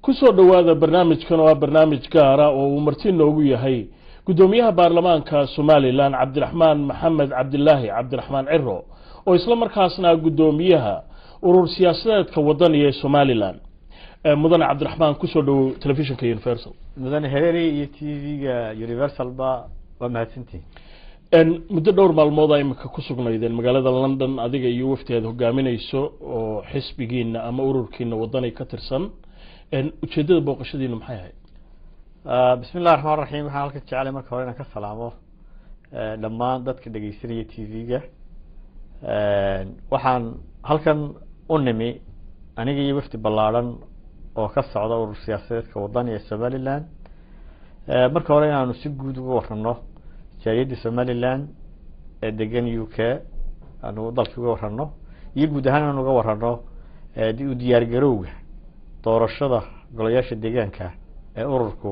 Kusoo dhowaada barnaamijkan oo ah barnaamij gaara oo uu marti noogu yahay guddoomiyaha baarlamaanka Somalilan, Cabdiraxmaan Maxamed Cabdilaahi Cabdiraxmaan Ciro, oo isla markaasna guddoomiyaha urur siyaasadeedka Wadaniga ee Somalilan. Mudane Cabdiraxmaan, kusoo dhowow telefishinka Universal. Mudane Hereeri iyo TV-ga Universalba waa mahadsantihin. Muddo dhowr maalmooda imika ku sugnaydeen magaalada London, adiga iyo wafti aad hogaamineyso oo xisbigiina ama ururkiina Wadani ka tirsan. Ujeedada booqashadiina maxay ahayd? Bismi illahi raxmaan raxiim. Waxaan halkan jeclay marka hore inaan ka salaamo dhammaan dadka dhegeysanaya TV-ga. Waxaan halkan u nimi aniga iyo wafdi ballaarhan oo ka socda urur siyaasadeedka Wadani ee Somaliland, marka hore inaanu si guud uga warano jaaliyadda Somaliland ee degan UK, aanu dalki uga warano, iyo guud ahaan inaanu uga warano u diyaar garowga doorashada golayaasha deegaanka ee ururku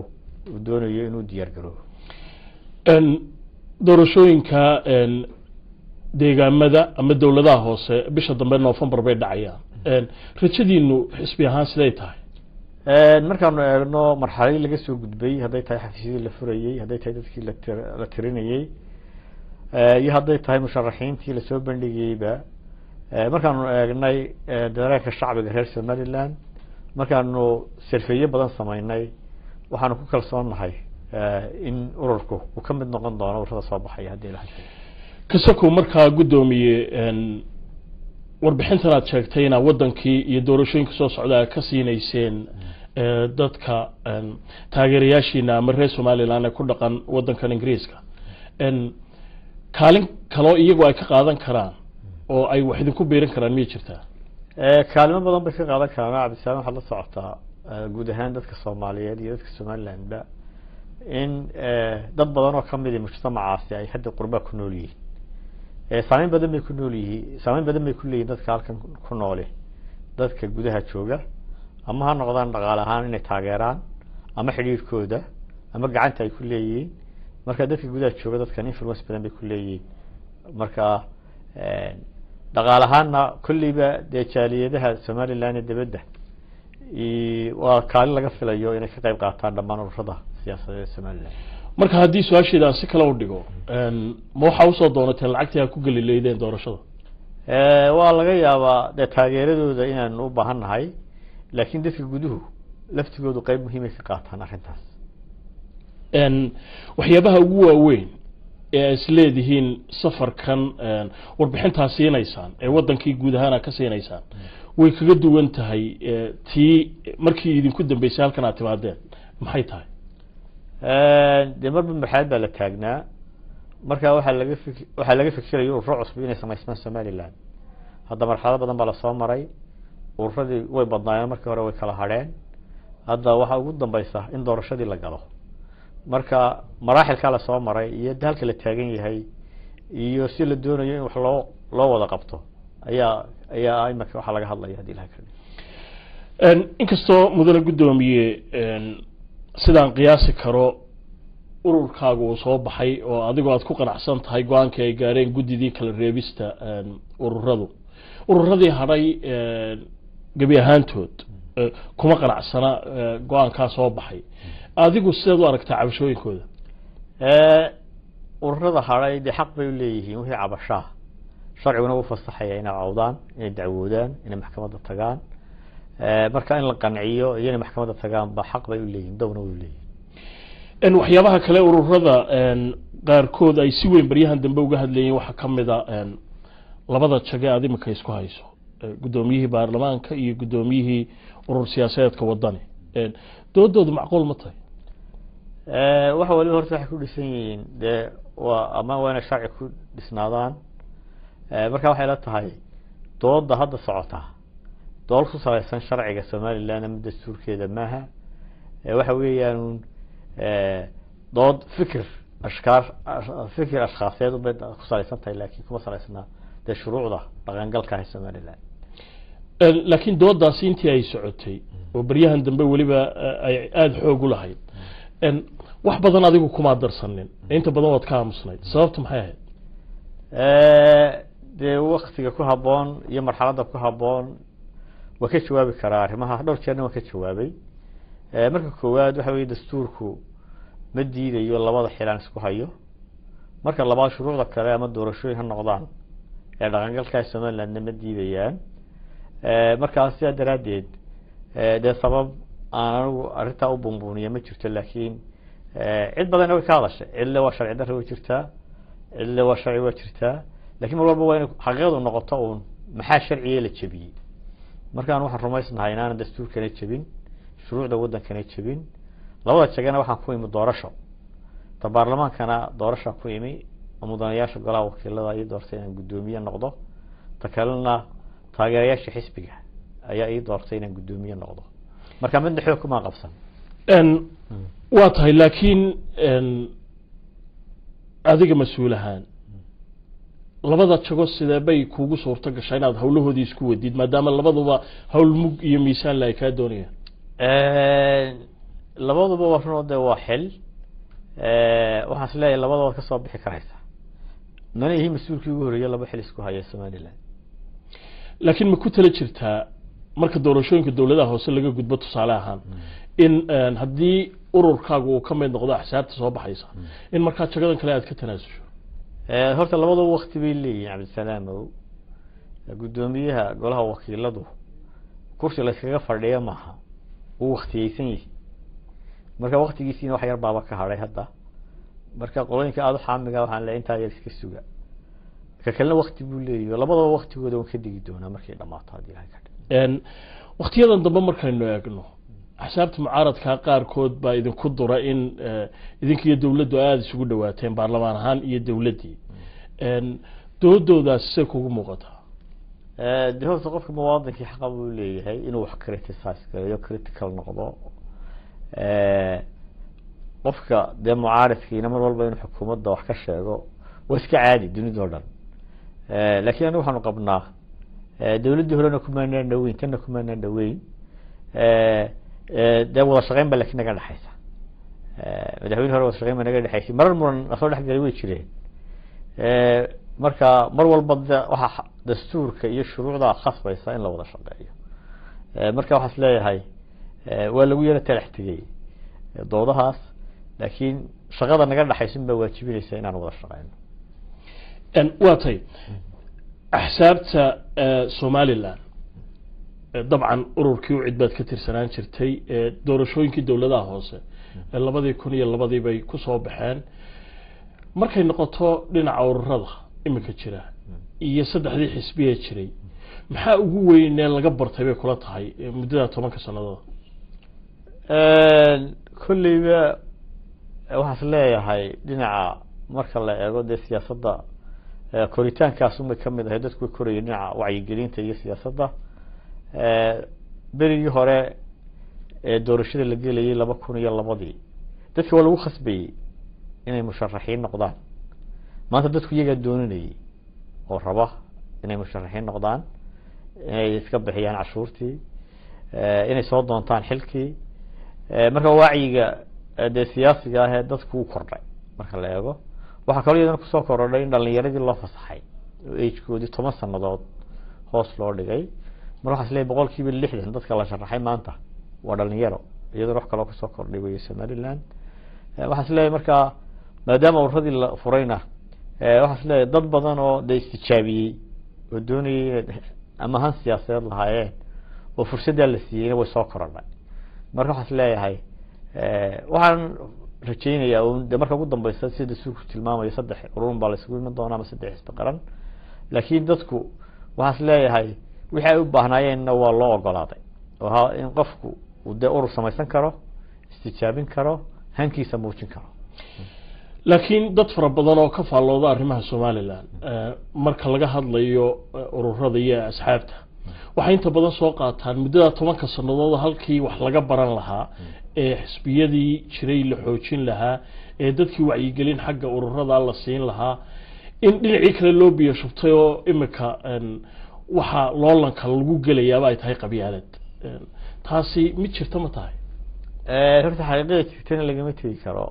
uu doonayo inuu diyaar garoobo. Doorashooyinka deegaamada ama dowladaha hoose bisha dambe November bay dhacayaan. Rajadiinu xisbi ahaan siday tahay? Markaanu eegno marxaladii laga soo gudbay, hadday tahay xafiisyadii la furayey, hadday tahay dadkii la tirinayey, iyo hadday tahay musharaxiintii lasoo bandhigayeyba, markaanu eegnay dareenka shacbiga reer Somaliland, markaanu survey-yo badan sameynay, waxaanu ku kalsoonnahay in ururku uu ka mid noqon doono ururada soo baxaya haddii la kasakow. Markaa guddoomiye, warbixintan aad sheegtay inaa wadankii iyo doorashooyinka soo socda aad ka siinayseen dadka taageerayaashiina ama reer Somaliland ee ku dhaqan wadankan Ingiriiska, kaalin kaloo iyagu ay ka qaadan karaan oo ay wax idinku biirin karaan miyay jirtaa? Kaalimo badan bay ka qaadan karaan, Cabdisalaam. Waxaad la socotaa guud ahaan dadka Soomaaliyeed iyo dadka Somalilandba in dad badan oo kamidi mujtamacaasi ay hadda qurbaa ku nool yihiin. Saameyn badan bay ku nool yihiin, saameyn badan bay ku leeyihin dadka halkan ku noole dadka gudaha jooga, ama ha noqdaan dhaqaale ahaan inay taageeraan, ama xidhiirkooda, ama gacanta ay ku leeyihiin. Marka dadka gudaha jooga dadkan influence badan bay ku leeyihiin. Marka dhaqaale ahaanna kolleyba dee jaaliyadaha Somaliland ee dibadda waa kaalin laga filayo inay ka qayb qaataan dhammaan ururada siyaasadeed ee Somaliland. Marka haddii su-aasheeda aan si kale u dhigo, ma waxaa usoo doonateen lacagtii aad ku geli leydeen doorashada? Waa laga yaabaa dee taageeradooda inaanu u baahan nahay, laakiin dadka guduhu laftigoodu qeyb muhiimay ka qaataan arrintaas. Waxyaabaha ugu waaweyn ee ay is leedihiin safarkan warbixintaa siinaysaan ee wadankii guud ahaan aad ka siinaysaan way kaga duwan tahay tii markii idinku dambeysay halkan aad timaadeen maxay tahay? Dee marba marxalad baa la taagnaa. Marka waxaa laga fikirayo ururo cusub inay samaysmaan Somaliland. Hadda marxalado badan baa lasoo maray. Ururadii way badnaayeen markii hore, way kala hadheen. Hadda waxaa ugu dambeysa in doorashadii la galo. Marka maraaxilkaa lasoo maray iyo halka la taagan yahay iyo si la doonayo in wax loo wada qabto ayaa imika waxaa laga hadlaya hadii ilaha ka Inkastoo, mudane guddoomiye, sidaan qiyaasi karo ururkaagu uu soo baxay oo adigoo aad ku qanacsan tahay go-aankii ay gaareen guddidii kala reebista ururadu, ururadii hadhay gebi ahaantood kuma qanacsana go-aankaa soo baxay. Adigu sideed u aragtaa cabashooyinkooda? Ururada hadhay dee xaq bay uleeyihiin wixii cabashaa, sharciguna wuu fasaxaya inay cawdaan, inay dacwoodaan, inay maxkamadda tagaan. Marka in la qanciyo iyo inay maxkamadda tagaan ba xaq bay uleeyihin, downa way uleeyihin. Waxyaabaha kale ururada qaarkood ay si weyn baryahan dambe uga hadlayeen waxaa ka mid a labada jage aad imika isku hayso, guddoomiyihii baarlamaanka iyo guddoomiyihii urur siyaasadeedka Wadani. Doodoodu macquul ma tahay? Waxa waliba horta waxay ku dhisan yihiin dee waa ama waa inay sharci ku dhisnaadaan. Marka waxay la tahay dooda hadda socota dood ku salaysan sharciga Somaliland ama dastuurkeeda maaha. Waxa weeyaan dood fikir ashkaar, fikir ashkhaaseed ubay ku salaysan tahay, laakiin kuma salaysna dee shuruucda dhaqangalka ah ee Somaliland. Laakiin doodaasi intii ay socotay oo baryahan dambe weliba ay aada xoog u lahayd, wax badan adigu kumaa darsanin, inta badan waad ka aamusnayd. Sababta maxay ahayd? Dee waktiga ku habboon iyo marxaladda ku habboon waa ka jawaabi karaa arrimaha, dhowr jeerna waan ka jawaabay. Marka koowaad waxa weye dastuurku ma diidayo labada xilaan isku hayo. Marka labaad shuruucda kale ama doorashooyin ha noqdaan ee dhaqangalka Somalilandna ma diidayaan. Markaas sidaa daraaddeed dee sabab aan anigu arrintaa u buunbuuniya ma jirto, laakiin cid badanna way ka hadashay, cidle waa sharci darra way jirtaa, cidle waa sharci waa jirtaa, lakin mar walba waa inay xaqiiqadu noqoto uun maxaa sharciga la jebiyey. Markaan waxaan rumaysnahay inaanan dastuurkana jebin, shuruucda waddankana jebin. Labada jagana waxaan ku imi doorasho, ta baarlamaankana doorashaan ku imi oo mudanayaasha golaha wakiilada ii doortay inaan guddoomiye noqdo, ta kalena taageerayaasha xisbiga ayaa ii doortay inaan guddoomiye noqdo. Marka midna xoog kumaan qabsan. Waa tahay, laakiin adiga mas-uul ahaan labada jago sidee bay kuugu suurto gashaa inaad hawlahoodii isku wadid, maadaama labaduba hawl mug iyo miisaan la ay kaa doonayaan? Labaduba waa run oo dee waa xil. Waxaan is leeyahay labada waad ka soo bixi karaysaa, mana ihi mas-uulkii ugu horreeyay laba xil isku haya Somaliland. Laakiin ma ku tala jirtaa marka doorashooyinka dowladaha hoose laga gudbo, tusaale ahaan, in haddii ururkaagu uu ka mid noqdo axsaabta soo baxaysa, in markaa jagadan kale aad ka tanaasusho? Horta labadaba wakti bay leeyihin Cabdisalaamow. Guddoomiyaha golaha wakiiladu kursi la iskaga fadhiya maaha, wuu waktiyeysan yihi, marka waktigiisiina wax yar baaba ka hadhay hadda. Marka qolooyinka aada u xaamiga waxaan le intaa yar iska suga, ka kalena wakti buu leeyahy. Labadaba waktigooda waan ka degi doonaa markay dhamaato haddii Ilahay ka dhigo. Waktiyadan dambe markaynu eegno axsaabta mucaaradkaa qaarkood baa idinku dura in idinka iyo dawladdu aada isugu dhawaateen baarlamaan ahaan iyo dawladdii, doodoodaasi say kugu muuqataa? De horta qofka muwaadinkii xaqa buu leeyahay inuu wax criticize gareeyo, critical noqdo. Qofka dee mucaaridkiina mar walba inuu xukuumadda wax ka sheego waa iska caadi dunida oo dhan, lakin anigu waxaanu qabnaa dawladdii horena kumaanaan dhaweyn, tanna kumaanaan dhaweyn, dee wada shaqeyn ba lakin naga dhexaysa. Madaxweyne hore wada shaqeyn ba naga dhexaysay, marar muran nasoo dhex galay way jireen. Marka mar walba de waxaa dastuurka iyo shuruucda khasbaysa in la wada shaqeeyo. Marka waxaa is leeyahay waa lagu yaro talax tegey doodahaas, laakiin shaqada naga dhexaysun baa waajibinaysa inaan wada shaqeyno. Waa tay axsaabta Somaliland, dabcan ururkii UCID baad ka tirsanaan jirtay. Doorashooyinkii dowladaha hoose 2002 bay kusoo baxeen. Markay noqoto dhinaca ururada iminka jira iyo saddexdii xisbiye jiray, maxaa ugu weynee laga bartay bay kula tahay muddada 10ka sannadood? Kolleyba waxaan is leeyahay dhinaca marka la eego dee siyaasadda koritaankaasunbay kamid ahay, dadku way korayeen dhinaca wacyigelinta iyo siyaasadda. Berigii hore ee doorashada la gelayay 2002 dadka waa lagu khasbayey inay musharaxiin noqdaan. Maanta dadku iyagaa doonanayay oo raba inay musharaxiin noqdaan, inay iska bixiyaan cashuurtii, inay soo doontaan xilkii. Marka wacyiga dee siyaasiga ah ee dadku u kordhay marka la eego. Waxaa kaloo iyadana kusoo korodhay in dhalinyaradii loo fasaxay oo agekoodii 10 sanadood hoos loo dhigay. Mar waxaa is leeyahay 60% dadka la sharaxay maanta waa dhalinyaro, iyadana wax kaloo kusoo kordhay wey Somaliland. Waxaa is leeyahay markaa maadaama ururadii la furayna, waxaa is leeyahay dad badan oo dee istijaabiyey oo doonayay inay ama han siyaasadeed lahaayeen oo fursaddaa la siiyeyna way soo korodhay. Marka waxaa is leeyahay waxaan rajeynayaa un de marka ugu dambeysa sida dastuurku tilmaamayo 3 ururun baa la isugu iman doonaa ama 3 xisbi qaran, laakiin dadku waxaa is leeyahay wixii ay u baahnaayeenna waa loo ogolaaday oo ha in qofku uu dee urur samaysan karo, istijaabin karo, hankiisa muujin karo. Laakiin dad fara badan oo ka faallooda arrimaha Somaliland marka laga hadlayo ururada iyo asxaabta waxay inta badan soo qaataan muddada 10ka sanadood halkii wax laga baran lahaa ee xisbiyadii jiray la xoojin lahaa ee dadkii wacyigelin xagga ururada la siin lahaa, in dhinacii kale loo biyo shubtay oo imika waxaa loolanka lagu gelayaaba ay tahay qabyaalad. Taasi mid jirta ma tahay? Horta xaqiiqada jirtana lagama tegi karo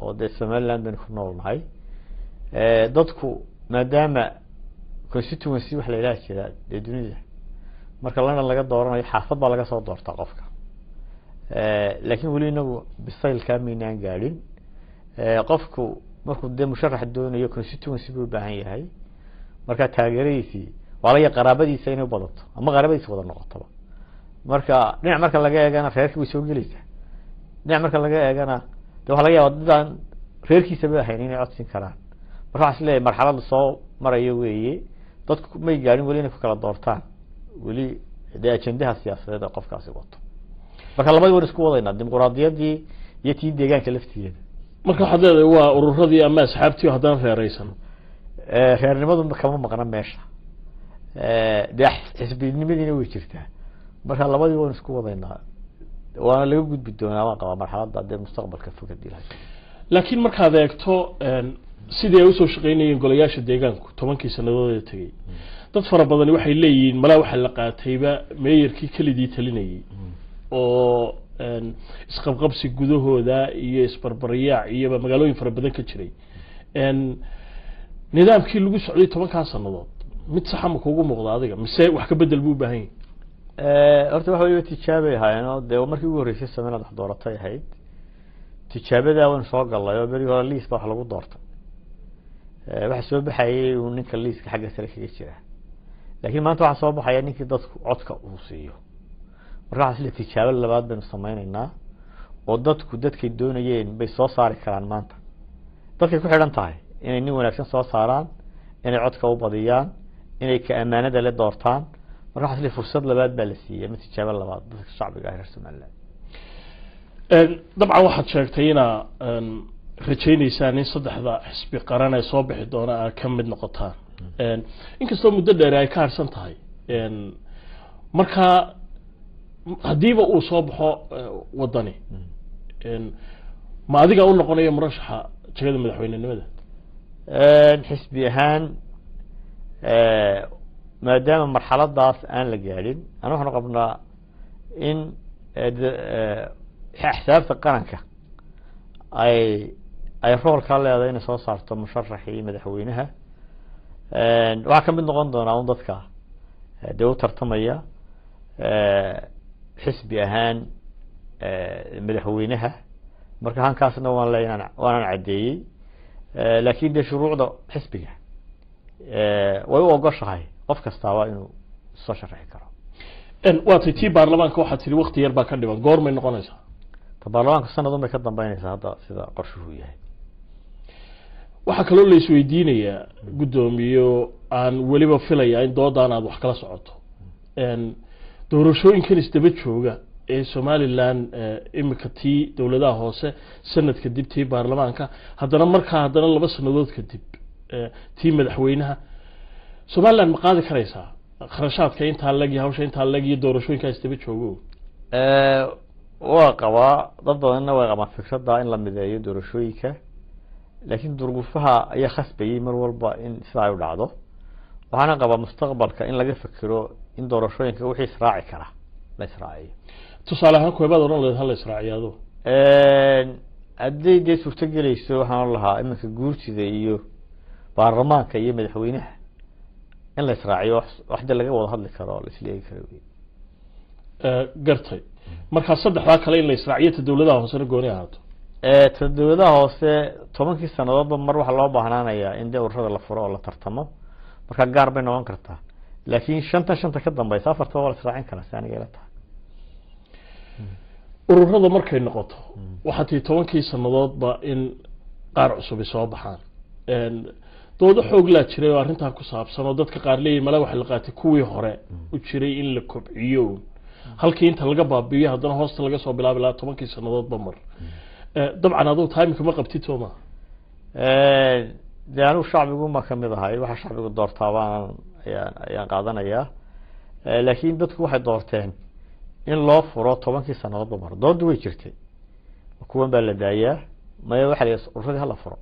oo dee Somaliland baynu ku nool nahay. Dadku maadaama constituency wax la yidhaha jira dee dunida, marka London laga dooranayo xaafad baa laga soo doortaa qofka. Laakiin weli inagu bisaylkaa maynaan gaadhin. Qofku markuu dee musharax doonayo constituency buu ubaahan yahay, marka taageeradiisii waa laga qaraabadiisa inay badato ama qaraabadiisa wada noqotaba. Marka dhinac marka laga eegana reerkii way soo gelaysaa, dhinac marka laga eegana de waxa laga yaaba dadaan reerkiisaba ahayn inay codsin karaan. Marka waxaa is leeyahay marxalada soo marayo weeye, dadku may gaadhin weli inay ku kala doortaan weli dee ajendaha siyaasadeed ee qofkaasi wato. Marka labadii waan isku wadaynaa, dimuquraadiyaddii iyo tii deegaanka laftigeeda. Marka waxaad leedahay waa ururadii ama asxaabtii oo haddana reereysan. Reernimadu kama maqna meesha, dee xisbinimadiina way jirtaa. Marka labadii waan isku wadaynaa, waana laga gudbi doonaa waan qabaa marxaladda dee mustaqbalka fog hadii lahay. Laakiin markaad eegto sidii ay usoo shaqeynayeen golayaasha deegaanku 10kii sanadood ee tegey, dad fara badani waxay leeyihiin malaa waxaa la qaatayba meeyarkii kelidii talinayay oo isqabqabsi gudahooda iyo isbarbaryaac iyoba magaalooyin fara badan ka jiray. Nidaamkii lagu socday 10kaa sanadood mid saxa ma kugu muuqda adiga, mise wax ka bedel buu ubaahan yahay? Horta waxa weliba tijaabay ahaayeen oo dee markii ugu horreysay sameynad wax dooratay ahayd. Tijaabadaa waynu soo galnay oo berigii hore liis baa wax lagu doortay, waxa soo baxayay uu ninka liiska xagga sare kaga jira, laakiin maanta waxaa soo baxaya ninkii dadku codka uu siiyo. Marka waxaa isle tijaabo labaad baynu sameyneynaa oo dadku dadkay doonayeen bay soo saari karaan. Maanta dadkay ku xidhan tahay inay nin wanaagsan soo saaraan, inay codka u badiyaan, inay ka amaanada le doortaan. Marka waxaa isle fursad labaad baa la siiyey ama tijaabo labaad dadka shacbiga ah reer Somaliland. Dabcan waxaad sheegtay inaa rajayneysaan in 3da xisbi qaran ee soo bixi doona aad ka mid noqotaan, inkastoo muddo dheer ay ka harsan tahay. Marka haddiiba uu soo baxo Wadani, ma adiga u noqonayo murashaxa jegada madaxweynenimada? Xisbi ahaan maadaama marxaladaas aan la gaadhin, ana waxaanu qabnaa in axsaabta qaranka ay rool ka leedahay inay soo saarto musharaxii madaxweynaha. Waxaa kamid noqon doonaa un dadka dee u tartamaya xisbi ahaan madaxweynaha. Marka hankaasna waan le waanan caddeeyey, laakin dee shuruucda xisbiga way u ogoshahay qof kastaaba inuu soo sharaxi karo. Waatay tii baarlamaanka waxaad tihi wakti yar baa ka dhiman, goormay noqonaysaa? Ta baarlamaanka sanad un bay ka dambeynaysaa hadda sida qorshuhu yahay. Waxaa kaloo la isweydiinayaa guddoomiyo, aan weliba filayaa in doodaan aad wax kala socoto, doorashooyinkan isdaba jooga ee Somaliland, imika tii dowladaha hoose, sanad kadib tii baarlamaanka, haddana markaa haddana 2 sanadood kadib tii madaxweynaha, Somaliland ma qaadi karaysaa kharashaadka intaa leg iyo hawsha intaa leg iyo doorashooyinkaa isdaba joogo? Waa qabaa, dad badanna way qabaan fikradda in la mideeyo doorashooyinka, laakiin duruufaha ayaa khasbayay mar walba in sidaa ay u dhacdo. Waxaana qabaa mustaqbalka in laga fikiro in doorashooyinka wixii israaci kara la israaciyo. Tusaale ahaan kuwebaad odhan leed hala israaciyo adu? Hadday dee suurto gelayso waxaan ohan lahaa iminka guurtida iyo baarlamaanka iyo madaxweynaha in la israaciyo, wax de laga wada hadli karo oo la isla eegi karo wey. Gartay. Markaa 3daa kale in la israaciyo, ta dowladaha hoosena gooni ahaato. Ta dowladaha hoose 10kii sanadoodba mar waxaa loo baahnaanayaa in dee ururada la furo oo la tartamo, marka gaar bay noqon kartaa, laakiin shanta ka dambeysa 4taba waa la israacin karaa si aniga ila tahay. Ururada markay noqoto waxaa tii 10kii sanadoodba in qaar cusubi soo baxaan. Doodo xoog laa jiray oo arrintaa ku saabsan oo dadka qaar leeyihin mala waxa la qaatay kuwii hore u jiray in la kobciyo halkii inta laga baabi'iyo haddana hoosta laga soo bilaabi lahaa 10kii sanadoodba mar. Dabcan aduu timeka ma qabtid soo maha? Dee anigu shacbigu ma kamid ahay, waxa shacbigu doortaa baan ayaan qaadanayaa, laakiin dadku waxay doorteen in loo furo 10kii sanadoodba mar. Doodu way jirtay, kuwan baa la daayaa, maya waxa la yidhi ururadii hala furo.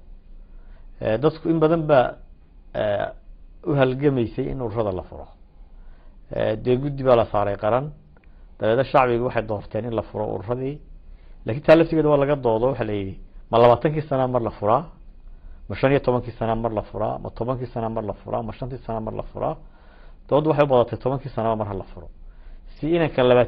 Dadku in badan baa u halgamaysay in ururada la furo. Dee guddi baa la saaray qaran, dabeedna shacbigu waxay doorteen in la furo ururadii, lakin taa laftigeeda waa laga doodo. Waxaa la yidhi ma 20kii sana mar la furaa, ma 15kii sana mar la furaa, ma 10kii sana mar la furaa, ma 5tii sana mar la furaa? Dood waxay u badatay 10kii sanaba mar hala furo si inanka 20